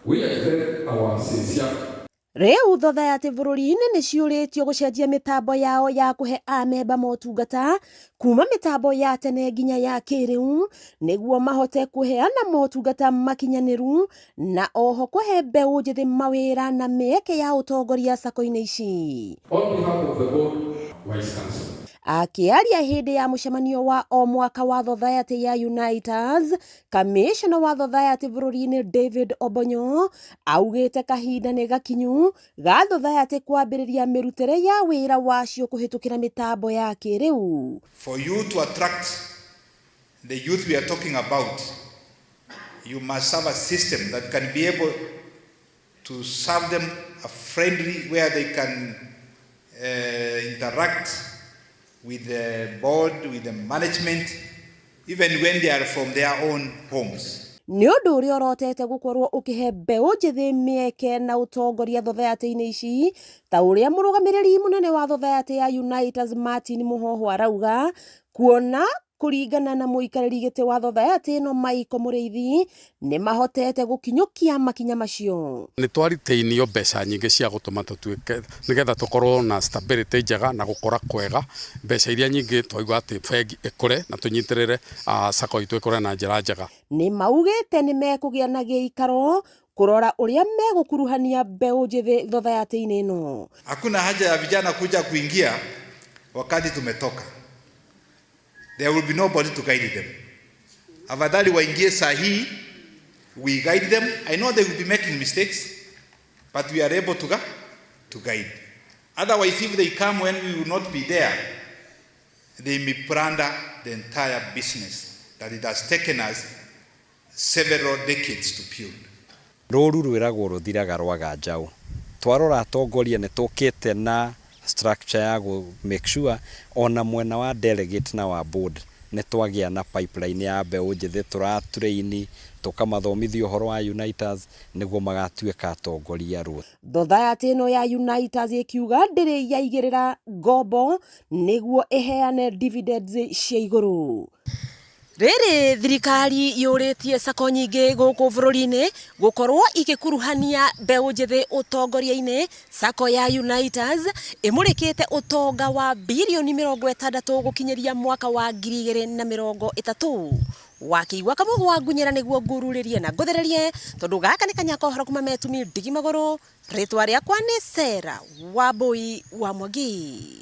We extend our sincere Rĩu thothaitĩ bũrũri-inĩ nĩ ciũrĩtio gũcenjia mĩtambo yao ya kũhe amemba motungata kuma mĩtambo ya tene nginya ya kĩrĩu nĩguo mahote kũheana motungata makinyanĩru na oho kũhe mbeũ njĩthĩ mawĩra na mĩeke ya ũtongoria sacco-inĩ ici. On behalf of the board, Vice Council. Akĩaria hĩndĩ ya mũcemanio wa o mwaka wa thothaitĩ ya Uniters, Kamishna wa thothaitĩ bũrũri-inĩ David Obonyo augĩte kahinda nĩ gakinyu ga thothaitĩ kwambĩrĩria mĩrutĩre ya wĩra wacio kũhĩtũkĩra mĩtambo ya kĩrĩu. For you to attract the youth we are talking about, you must have a system that can be able to serve them a friendly where they can interact with the board, with the management, even when they are from their own homes. Nĩ ũndũ ũrĩa ũrotete gũkorwo ũkĩhe mbeũ njĩthĩ mĩeke na ũtongoria thothaitĩ-inĩ ici ta ũrĩa mũrũgamĩrĩri mũnene wa thothaitĩ ya Uniters Martin Mũhoho arauga kuona kũringana na mũikarĩri gĩtĩ wa thothaitĩ ĩno Michael Mũrĩithi nĩ mahotete gũkinyũkia makinya macio. Nĩ twaritainio mbeca nyingĩ cia gũtũma tũtuĩke nĩgetha tũkorwo na stability njega na gũkũra kwega. Mbeca iria nyingĩ twaigua atĩ bengi ĩkũre na tũnyitĩrĩre sacco itũ ĩkũre na njĩra njega. Nĩ maugĩte nĩ mekũgĩa na gĩikaro kũrora ũrĩa megũkuruhania mbeũ njĩthĩ thothaitĩ-inĩ ĩno. Hakuna haja ya vijana kuja kuingia wakati tumetoka. There will be nobody to guide them. Afadhali waingie saa hii, we guide them. I know they will be making mistakes, but we are able to guide. Otherwise, if they come when we will not be there, they may plunder the entire business that it has taken us several decades to build. Rũru rwĩragwo rũthiraga rwaga njaũ. Twarora atongoria nĩ tũkĩte na structure ya gũ make sure ona mwena wa delegate na wa board nĩ twagĩa na pipeline ya mbeũ njĩthĩ tũratrain tũkamathomithia ũhoro wa Uniters nĩguo magatuĩka atongoria rũciũ. Thothaitĩ ĩno ya Uniters ĩkiuga ndĩrĩ yaigĩrĩra ngombo nĩguo ĩheane dividends cia igũrũ. Rĩrĩ thirikari yũrĩtie sacco nyingĩ gũkũ bũrũri-inĩ gũkorwo igĩkuruhania mbeũ njĩthĩ ũtongoria-inĩ. Sacco ya Uniters ĩmũrĩkĩte ũtonga wa birioni 60 gũkinyĩria mwaka wa 2030. Wakĩigua kamũgũ wa ngunyĩra nĩguo ngururĩrie na ngũthererie tondũ gaka nĩ kanya kohoro kuma metumi ndigi magũrũ. Rĩtwa rĩakwa nĩ Sarah Wambui wa Mwangi.